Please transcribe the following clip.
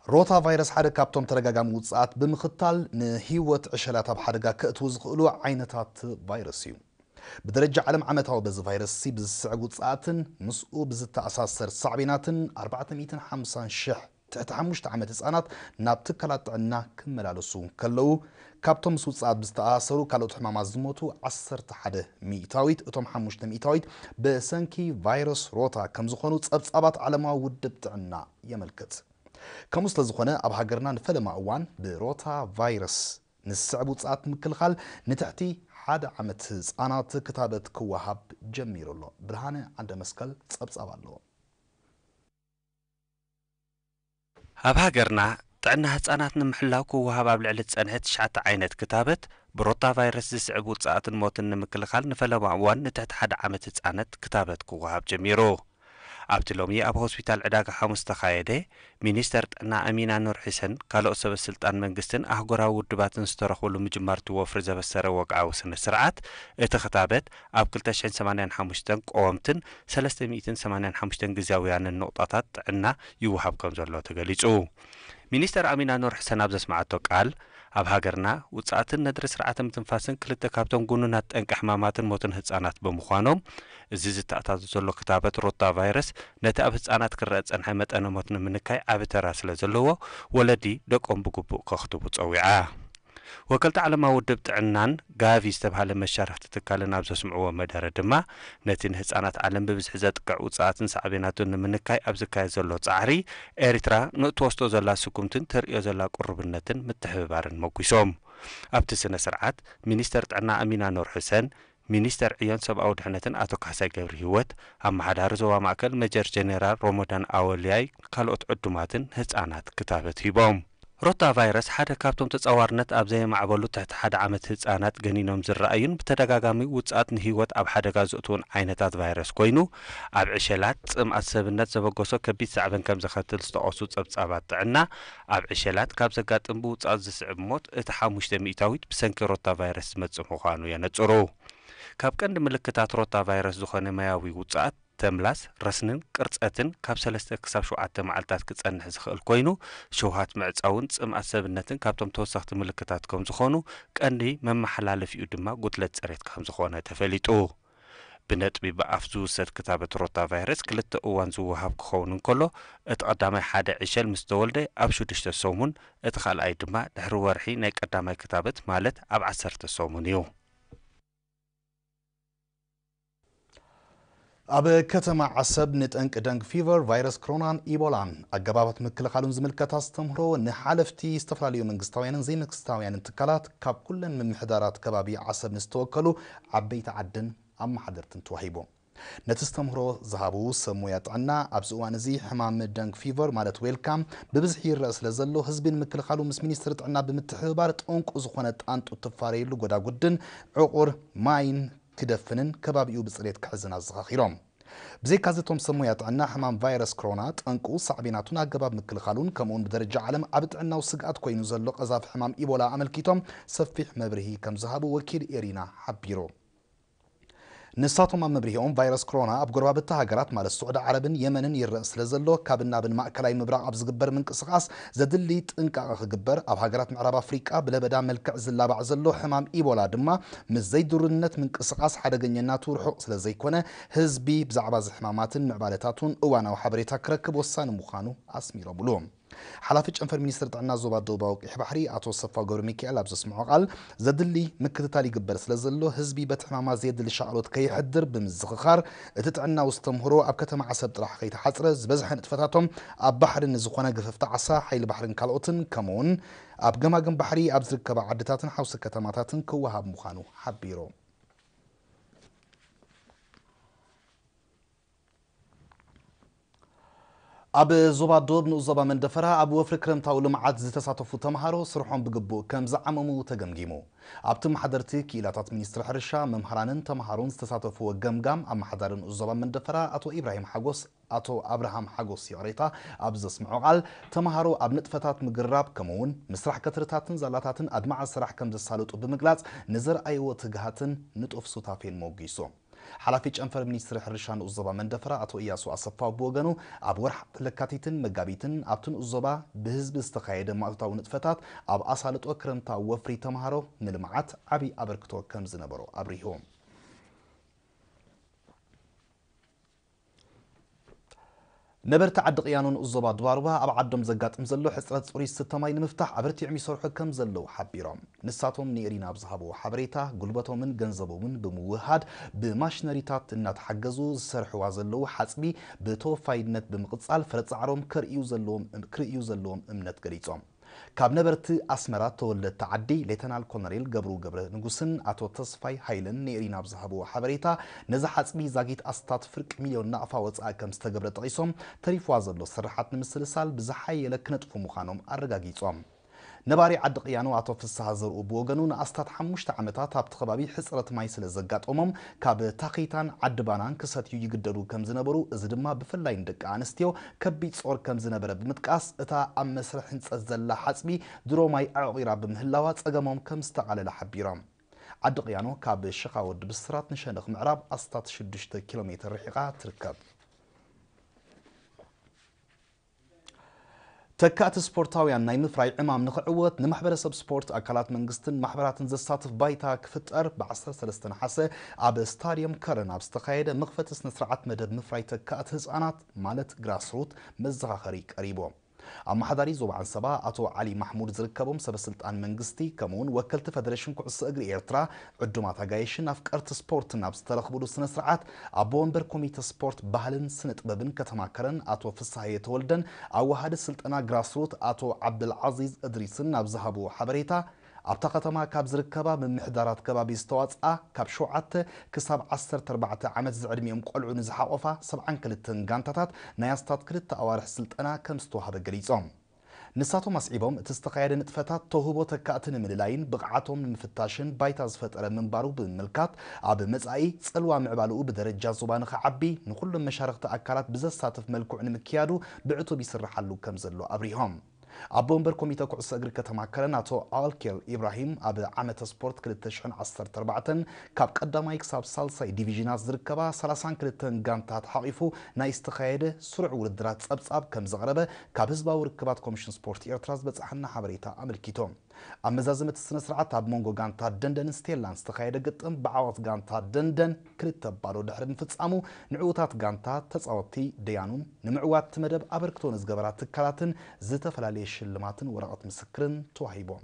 ሮታ ቫይረስ ሓደ ካብቶም ተደጋጋሚ ውጽኣት ብምኽታል ንህይወት ዕሸላት ኣብ ሓደጋ ከእትዉ ዝኽእሉ ዓይነታት ቫይረስ እዩ። ብደረጃ ዓለም ዓመታዊ በዚ ቫይረስ ሲ ብዝስዕብ ውጽኣትን ምስኡ ብዝተኣሳሰር ሳዕቤናትን ኣርባዕተ ሚእትን ሓምሳን ሽሕ ትሕቲ ሓሙሽተ ዓመት ህጻናት ናብ ትካላት ጥዕና ክመላለሱ ከለዉ፣ ካብቶም ምስ ውጽኣት ብዝተኣሳሰሩ ካልኦት ሕማማት ዝሞቱ ዓሰርተ ሓደ ሚእታዊት፣ እቶም ሓሙሽተ ሚእታዊት ብሰንኪ ቫይረስ ሮታ ከም ዝኾኑ ጸብጻባት ዓለማዊ ውድብ ጥዕና የመልክት። ከምኡ ስለ ዝኾነ ኣብ ሃገርና ንፈለማ እዋን ብሮታ ቫይረስ ንስዕብ ውጽኣት ምክልኻል ንትሕቲ ሓደ ዓመት ህጻናት ክታበት ክወሃብ ጀሚሩ ኣሎ። ብርሃነ ዓንደ መስቀል ጸብጻብ ኣለዎ። ኣብ ሃገርና ጥዕና ህጻናት ንምሕላው ክወሃብ ኣብ ልዕሊ ዝጸንሐ ትሽዓተ ዓይነት ክታበት ብሮታ ቫይረስ ዝስዕብ ውጽኣትን ሞትን ንምክልኻል ንፈለማ እዋን ንትሕቲ ሓደ ዓመት ህጻናት ክታበት ክወሃብ ጀሚሩ። ኣብቲ ሎሚ ኣብ ሆስፒታል ዕዳጋ ሓሙስ ዝተኻየደ፣ ሚኒስተር ጥዕና ኣሚና ኑር ሒሰን ካልኦት ሰበ ስልጣን መንግስትን ኣህጉራዊ ውድባትን ዝተረኽብሉ ምጅማር እቲ ወፍሪ ዘበሰረ ወግዓዊ ስነ ስርዓት፣ እቲ ክታበት ኣብ ክልተ ሽሕን ሰማንያን ሓሙሽተን ቀወምትን ሰለስተ ሚእትን ሰማንያን ሓሙሽተን ግዝያውያንን ንቑጣታት ጥዕና ይወሃብ ከም ዘሎ ተገሊጹ። ሚኒስተር ኣሚና ኑር ሕሰን ኣብ ዘስምዓቶ ቃል፣ ኣብ ሃገርና ውጽኣትን ነድሪ ስርዓተ ምትንፋስን ክልተ ካብቶም ጉኑናት ጠንቂ ሕማማትን ሞትን ህጻናት ብምዃኖም፣ እዚ ዝተኣታቶ ዘሎ ክታበት ሮታ ቫይረስ ነቲ ኣብ ህጻናት ክረአ ዝጸንሐ መጠነ ሞት ንምንካይ ዓቢ ተራ ስለ ዘለዎ፣ ወለዲ ደቆም ብግቡእ ከኽትቡ ጸዊዓ። ወከልቲ ዓለማዊ ውድብ ጥዕናን ጋቪ ዝተባህለ መሻርኽቲ ትካልን ኣብ ዘስምዕዎ መደረ ድማ፣ ነቲ ንህጻናት ዓለም ብብዝሒ ዘጥቅዕ ውጽኣትን ሳዕቤናቱን ንምንካይ ኣብ ዝካየድ ዘሎ ጻዕሪ፣ ኤርትራ ንእትወስዶ ዘላ ስጉምትን ተርእዮ ዘላ ቅሩብነትን ምትሕብባርን መጒሶም። ኣብቲ ስነ ስርዓት፣ ሚኒስተር ጥዕና ኣሚና ኑር ሕሰን፣ ሚኒስተር ዕዮን ሰብኣዊ ድሕነትን ኣቶ ካሕሳይ ገብረ ህይወት፣ ኣመሓዳሪ ዞባ ማእከል መጀር ጀኔራል ሮሞዳን ኣወልያይ ካልኦት ዕዱማትን ህጻናት ክታበት ሂቦም። ሮታ ቫይረስ ሓደ ካብቶም ተጻዋርነት ኣብ ዘየማዕበሉ ትሕቲ ሓደ ዓመት ህጻናት ገኒኖም ዝረኣዩን ብተደጋጋሚ ውጽኣት ንህይወት ኣብ ሓደጋ ዘእትዉን ዓይነታት ቫይረስ ኮይኑ፣ ኣብ ዕሸላት ጽምኣት ሰብነት ዘበገሶ ከቢድ ሳዕበን ከም ዘኸትል ዝጠቐሱ ጸብጻባት ጥዕና፣ ኣብ ዕሸላት ካብ ዘጋጥም ብውጽኣት ዝስዕብ ሞት እቲ ሓሙሽተ ሚእታዊት ብሰንኪ ሮታ ቫይረስ ዝመጽእ ምዃኑ የነጽሩ። ካብ ቀንዲ ምልክታት ሮታ ቫይረስ ዝኾነ ማያዊ ውጽኣት፣ ተምላስ፣ ረስንን ቅርጸትን ካብ ሰለስተ ክሳብ ሸውዓተ መዓልታት ክጸንሕ ዝኽእል ኮይኑ፣ ሸውሃት ምዕጻውን ጽምኣት ሰብነትን ካብቶም ተወሰኽቲ ምልክታት ከም ዝኾኑ፣ ቀንዲ መመሓላለፊኡ ድማ ጉድለት ጽሬት ከም ዝኾነ ተፈሊጡ። ብነጥቢ ብኣፍ ዝውሰድ ክታበት ሮታ ቫይረስ ክልተ እዋን ዝወሃብ ክኸውን እንከሎ፣ እቲ ቀዳማይ ሓደ ዕሸል ምስ ተወልደ ኣብ ሽዱሽተ ሰሙን፣ እቲ ካልኣይ ድማ ድሕሪ ወርሒ ናይ ቀዳማይ ክታበት ማለት ኣብ ዓሰርተ ሰሙን እዩ። ኣብ ከተማ ዓሰብ ንጠንቂ ደንግ ፊቨር፣ ቫይረስ ኮሮናን ኢቦላን ኣገባባት ምክልኻሉን ዝምልከት ኣስተምህሮ ንሓለፍቲ ዝተፈላለዩ መንግስታውያንን ዘይመንግስታውያንን ትካላት ካብ ኩለን ምምሕዳራት ከባቢ ዓሰብ ንዝተወከሉ ዓበይቲ ዓድን ኣመሓደርትን ተዋሂቡ። ነቲ ኣስተምህሮ ዝሃቡ ሰብ ሞያ ጥዕና፣ ኣብዚ እዋን እዚ ሕማም ደንግ ፊቨር ማለት ዌልካም ብብዝሒ ይረአ ስለ ዘሎ፣ ህዝቢ ንምክልኻሉ ምስ ሚኒስትሪ ጥዕና ብምትሕብባር ጠንቁ ዝኾነ ጣንጡ እትፋረየሉ ጎዳጉድን ዕቑር ማይን ክደፍንን ከባቢኡ ብጽሬት ክሕዝን ኣዘኻኺሮም። ብዘይካዚ እቶም ሰብ ሞያ ጥዕና፣ ሕማም ቫይረስ ኮሮና ጠንቁ፣ ሳዕቤናቱን ኣገባብ ምክልኻሉን፣ ከምኡውን ብደረጃ ዓለም ዓቢ ጥዕናዊ ስግኣት ኮይኑ ዘሎ ቀዛፊ ሕማም ኢቦላ ኣመልኪቶም ሰፊሕ መብርሂ ከም ዝሃቡ ወኪል ኤሪና ሓቢሩ። ንሳቶም ኣብ መብርሂኦም፣ ቫይረስ ኮሮና ኣብ ጎረባብቲ ሃገራት ማለት ስዑዲ ዓረብን የመንን ይረአ ስለ ዘሎ፣ ካብን ናብን ማእከላይ ምብራቕ ኣብ ዝግበር ምንቅስቓስ ዘድሊ ጥንቃቐ ክግበር፣ ኣብ ሃገራት ምዕራብ ኣፍሪቃ ብለበዳ መልክዕ ዝላባዕ ዘሎ ሕማም ኢቦላ ድማ ምስ ዘይድሩነት ምንቅስቓስ ሓደገኛነቱ ርሑቕ ስለ ዘይኮነ፣ ህዝቢ ብዛዕባ እዚ ሕማማትን ምዕባለታቱን እዋናዊ ሓበሬታ ክረክብ ወሳኒ ምዃኑ ኣስሚሮምሉ። ሓላፊ ጨንፈር ሚኒስትሪ ጥዕና ዞባ ደቡባዊ ቀይሕ ባሕሪ ኣቶ ሰፋው ገብረ ሚካኤል ኣብ ዘስምዖ ቃል፣ ዘድሊ ምክትታል ይግበር ስለ ዘሎ፣ ህዝቢ በቲ ሕማማ ዘየድሊ ሻቕሎት ከየሕድር ብምዝኽኻር፣ እቲ ጥዕናዊ ኣስተምህሮ ኣብ ከተማ ዓሰብ ጥራሕ ከይተሓጽረ፣ ዝበዝሐ ንጥፈታቶም ኣብ ባሕሪ ንዝኾነ ገፈፍቲ ዓሳ፣ ሓይሊ ባሕርን ካልኦትን፣ ከምኡውን ኣብ ገማግም ባሕሪ ኣብ ዝርከባ ዓድታትን ሓውሲ ከተማታትን ክወሃብ ምዃኑ ሓቢሩ። ኣብ ዞባ ዶብ ንኡስ ዞባ መንደፈራ ኣብ ወፍሪ ክረምታዊ ልምዓት ዝተሳተፉ ተምሃሮ ስርሖም ብግቡእ ከም ዝዓመሙ ተገምጊሙ። ኣብቲ ኣመሓደርቲ ክኢላታት ሚኒስትሪ ሕርሻ፣ መምህራንን ተምሃሮን ዝተሳተፍዎ ገምጋም፣ ኣመሓዳሪ ንኡስ ዞባ መንደፈራ ኣቶ ኢብራሂም ሓጎስ፣ ኣቶ ኣብርሃም ሓጎስ ይቕሬታ፣ ኣብ ዘስምዖ ቃል፣ ተምሃሮ ኣብ ንጥፈታት ምግራብ ከምኡውን ምስራሕ ከትርታትን ዛላታትን ኣድማዒ ስራሕ ከም ዘሳልጡ ብምግላጽ፣ ንዘርኣይዎ ትግሃትን ንጡፍ ሱታፌን ሞጒሱ። ሓላፊ ጨንፈር ሚኒስትሪ ሕርሻ ንኡስ ዞባ መንደፈራ ኣቶ እያሱ ኣሰፋ ብወገኑ፣ ኣብ ወርሒ ለካቲትን መጋቢትን ኣብቲ ንኡስ ዞባ ብህዝቢ ዝተኻየደ ማእቶታዊ ንጥፈታት ኣብ ኣሳልጦ ክረምታዊ ወፍሪ ተምሃሮ ንልምዓት ዓብዪ ኣበርክቶ ከም ዝነበሮ ኣብሪሁ። ነበርቲ ዓዲ ቅያኖ ንኡስ ዞባ ድባርባ ኣብ ዓዶም ዘጋጥም ዘሎ ሕፅረት ፅሩይ ዝስተ ማይ ንምፍታሕ ኣበርቲዖም ይሰርሑ ከም ዘለዉ ሓቢሮም። ንሳቶም ንኤሪና ኣብ ዝሃብዎ ሓበሬታ፣ ጉልበቶምን ገንዘቦምን ብምውህሃድ ብማሽነሪታት እናተሓገዙ ዝሰርሕዋ ዘለዉ ሓፅቢ ብተወፋይነት ብምቕፃል ፍረ ፃዕሮም ከርእዩ ዘለዎም ክርእዩ ዘለዎም እምነት ገሊፆም። ካብ ነበርቲ ኣስመራ ተወለድቲ ዓዲ ሌተናል ኮሎኔል ገብሩ ገብረ ንጉስን ኣቶ ተስፋይ ሃይለን ንኤሪና ኣብ ዝሃብዎ ሓበሬታ፣ ነዚ ሓፅቢ ዛጊት ኣስታት ፍርቂ ሚልዮን ናቕፋ ወፃኢ ከም ዝተገብረ ጠቒሶም፣ ተሪፍዋ ዘሎ ስርሓት ንምስልሳል ብዝሓየለ ክነጥፉ ምዃኖም ኣረጋጊጾም። ነባሪ ዓዲ ቅያኖ ኣቶ ፍስሃ ዘርኡ ብወገኑ፣ ንኣስታት ሓሙሽተ ዓመታት ኣብቲ ከባቢ ሕፅረት ማይ ስለ ዘጋጠሞም፣ ካብ ታኺታን ዓዲ ባናን ክሰትዩ ይግደዱ ከም ዝነበሩ፣ እዚ ድማ ብፍላይ ንደቂ ኣንስትዮ ከቢድ ጾር ከም ዝነበረ ብምጥቃስ፣ እታ ኣብ መስርሕ ህንጸት ዘላ ሓጽቢ ድሮ ማይ ኣዕቑራ ብምህላዋ ጸገሞም ከም ዝተቓለለ ሓቢሮም። ዓዲ ቅያኖ ካብ ሽኻ ወዲ ብስራት ንሸነኽ ምዕራብ ኣስታት ሽዱሽተ ኪሎ ሜትር ርሒቓ ትርከብ። ተካእቲ ስፖርታውያን ናይ ምፍራይ ዕማም ንኽዕወት፣ ንማሕበረሰብ ስፖርት፣ ኣካላት መንግስትን ማሕበራትን ዘሳትፍ ባይታ ክፍጠር፣ ብ ዓሰርተ ሰለስተ ነሓሰ ኣብ ስታድየም ከረን ኣብ ዝተኻየደ መኽፈቲ ስነ ስርዓት፣ መደብ ምፍራይ ተካእቲ ህፃናት ማለት ግራስሩት መዘኻኸሪ ቀሪቡ። ኣመሓዳሪ ዞባ ዓንሰባ ኣቶ ዓሊ ማሕሙድ ዝርከቦም ሰበ ስልጣን መንግስቲ፣ ከምኡውን ወከልቲ ፈደሬሽን ኩዕሶ እግሪ ኤርትራ፣ ዕዱማት ኣጋይሽን ኣፍቀርቲ ስፖርትን ኣብ ዝተረኽብሉ ስነ ስርዓት፣ ኣቦ ወንበር ኮሚተ ስፖርት፣ ባህልን ስነ ጥበብን ከተማ ከረን ኣቶ ፍስሃየ ተወልደን ኣዋሃዲ ስልጠና ግራስሩት ኣቶ ዓብደልዓዚዝ እድሪስን ኣብ ዝሃብዎ ሓበሬታ፣ ኣብታ ከተማ ካብ ዝርከባ ምምሕዳራት ከባቢ ዝተዋፅኣ ካብ ሸውዓተ ክሳብ ዓሰርተ ኣርባዕተ ዓመት ዝዕድሚኦም ቆልዑ ንዝሓቖፋ ሰብዓን ክልተን ጋንታታት ናይ ኣስታት ክልተ ኣዋርሕ ስልጠና ከም ዝተዋሃበ ገሊፆም። ንሳቶም ኣስዒቦም፣ እቲ ዝተኻየደ ንጥፈታት ተውህቦ ተካእቲ ንምልላይን ብቕዓቶም ንምፍታሽን ባይታ ዝፈጠረ ምንባሩ ብምምልካት፣ ኣብ መጻኢ ጽልዋ ምዕባለኡ ብደረጃ ዞባ ንኽዓቢ ንኹሎም መሻርኽቲ ኣካላት ብዘሳትፍ መልክዑ ንምክያዱ ብዕቱብ ይስርሓሉ ከም ዘሎ ኣብሪሆም። ኣቦ ወንበር ኮሚተ ኩዕሶ እግሪ ከተማ ከረን ኣቶ ኣልኬል ኢብራሂም፣ ኣብ ዓመተ ስፖርት ክልተ ሽሕን ዓሰርተ ኣርባዕተን ካብ ቀዳማይ ክሳብ ሳልሳይ ዲቪዥናት ዝርከባ ሰላሳን ክልተን ጋንታት ሓቒፉ ናይ ዝተኻየደ ስሩዕ ውድድራት ጸብጻብ ከም ዘቕረበ ካብ ህዝባዊ ርክባት ኮሚሽን ስፖርት ኤርትራ ዝበጽሓና ሓበሬታ ኣመልኪቱ። ኣብ መዛዘሚ እቲ ስነ ስርዓት ኣብ መንጎ ጋንታ ደንደንን ስቴላን ዝተኻየደ ግጥም ብዓወት ጋንታ ደንደን ክልተ ባዶ ድሕሪ ምፍጻሙ፣ ንዕዉታት ጋንታ ተጻወትቲ ደያኑን ንምዕዋት እቲ መደብ ኣበርክቶ ንዝገበራ ትካላትን ዝተፈላለየ ሽልማትን ወረቐት ምስክርን ተዋሂቦም።